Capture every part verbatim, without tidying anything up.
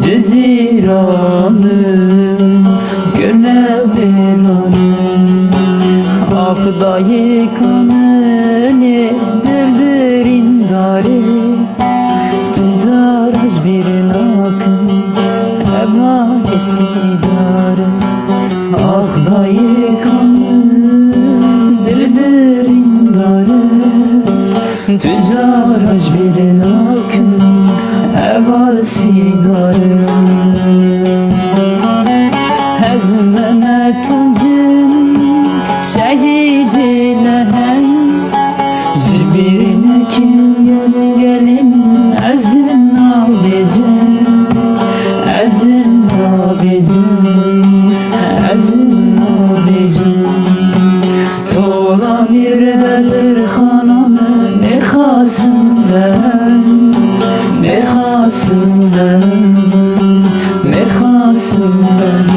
Cizîra min, gune vêran e. Ax dayika min ê dil birîndar e. Tu cara ji bîr nakim, eva kesîdar e. Ax dayika min, dil birîndar e. Tu cara ji bîr nakim, eva sîdar e. Ez Mehmet Tunc im, şehîdê leheng. Ji bîr nekim gelê min, ez ê nabêjim, ez ê nabêjim, ez ê nabêjim. Tola Mîr Bedirxana min, Mîr Qasim Beg, Mîr Qasim Beg, Mîr Qasim Beg.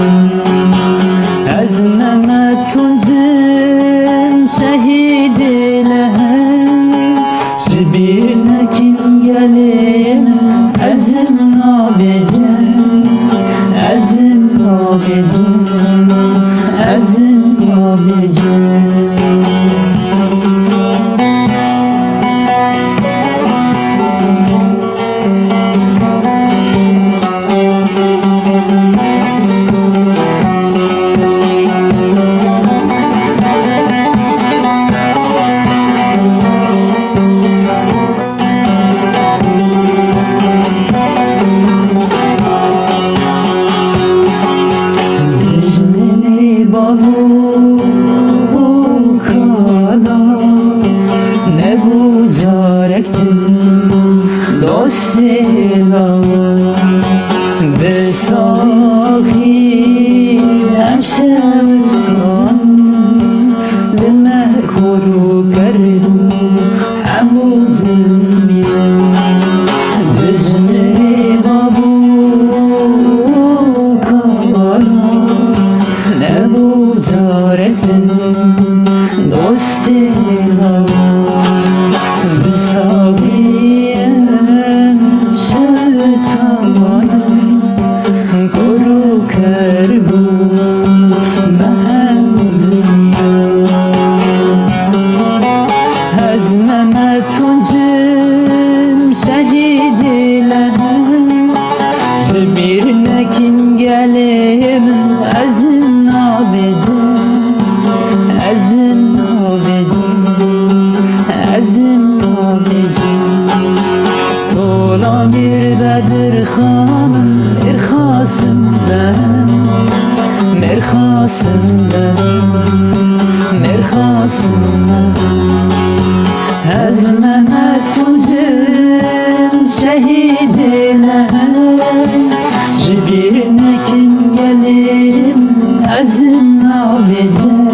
Ez Mehmet Tunc im, şehîdê leheng. Ji bîr nekim gelê min, ez ê nabêjim, ez ê nabêjim, ez ê nabêjim. Dijminê bav û kala, nebû carek din dostê lawa. Bi saxî em şev tutan, li me kor û ker bû hemû dinya. Dijminê bav û kala, nebû carek din dostê lawa. Bi saxî em şev tutan, kor û ker bû me hemû dinya. Ez Mehmet Tunc im, şehîdê leheng. Ji bîr nekim gelê min, ez ê nabêjim, ez ê nabêjim, ez ê nabêjim. Tola Mîr Bedirxan, Mîr Qasim Beg, Mîr Qasim Beg, Mîr Qasim Beg. Ez Mehmet Tunc im, şehîdê leheng. Ji bîr nekim gelê min, ez ê nabêjim,